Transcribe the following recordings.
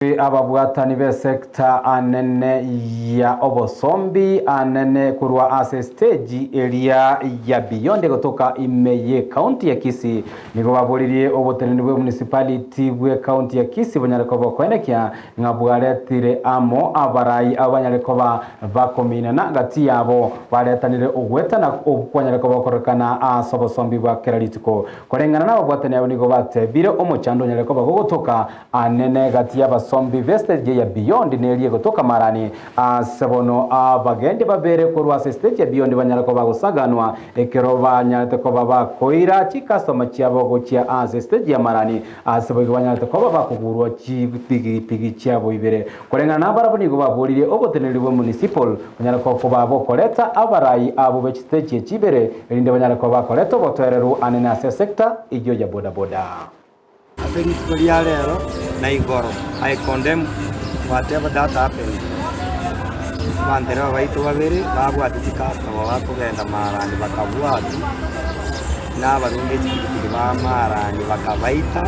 Ababwatani b'esecta anene ya obosombi anene korwa ase estage eria ya Beyond egotoka ime y'ecounty ya Kisii nigo baboririe oboteneneri bwe municipality bw'ecounty ya Kisii bonyare koba okoenekia ng'a bwaretire amo abarai abo banyare koba bakominana gati yabo baretanire ogwetana okwo kwanyare koba gokorekana ase obosombi bwa kera rituko. Koreng'ana nababwatani abo nigo batebire omochando onyare koba gogotoka Anene gati y'abasombi b'estage ya Beyond neria egotoka Marani. Ase bono abagendi babere korwa ase estage ya Beyond banyare koba gosaganwa ekero banyarete koba bakoira chikastoma chiabo gochia ase estage ya Marani ase boigo banyarete koba bakogurwa chipigipigi chiabo ibere. Koreng'ana nabarabwo nigo baboririe oboteneneri bwe municipal banyare koba bokoreta abarai abwo be chistage echi ibere erinde banyare koba bakoreta obotoereru anene ase esector eyio ya bodaboda. Ase rituko ria rero na igoro, I condemn whatever that happened. Abantereba baito babere babwate chicustomer bakogenda marani bakabwatwa na abarunge chipikipiki ba marani bakabaita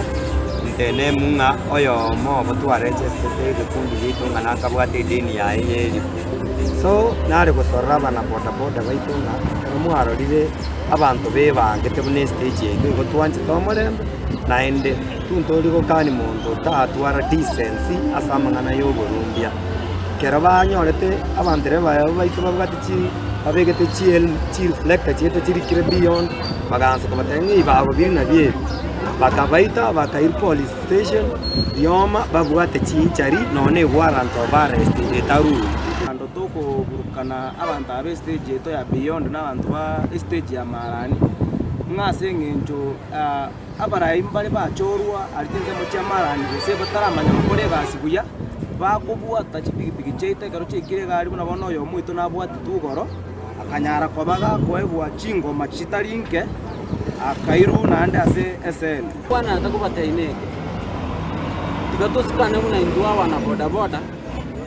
ntenemu ng'a oyomo obo twaregesete egekundi giaito ng'a nakabwate edeni yaye ya elifu. So nare gosorora abana bodaboda baito ng'a ekero mwarorire abanto bebangete buna estage yaito igo twanchete omorembe. Naende tintori gokania monto otatwara decency ase amang'ana y'oborumbia. Ekero banyorete abantereba baye baito babwate chi babegete chiel chireflector chiaito chirikire beyond, bagaansa kobatebia ng'a ebibago bire nabio ebi. Bakabaita bakairwa police station, rioma babwate chinchari nonya na ewarrant of arrest etarure. Ando tokoburukana abanto aba estage yaito ya beyond na abanto ba estage ya marani, ng'a ase eng'encho. Abarai mbare bachorwa aria chinsemo chi'amarani gose bataramanya gokora egasi buya, bakobwata chipigipigi chiaito ekero chiaikire egari buna bono oyomo oito nabwatete igoro, akanyara koba gakoegwa chingoma chitari nke, akairwa naende ase eseni. Kwana takobatebia neke, Tiga tosikane buna intwe abana bodaboda,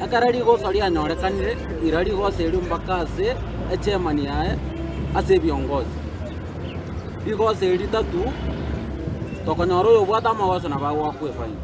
ekero rigoso rianyorekanire, ira rigoso erio mpaka ase echairman yaye ase ebiongozi. Rigoso eri ritatu, tokonyora oyobwate amagoso nabo agoakwa efaini.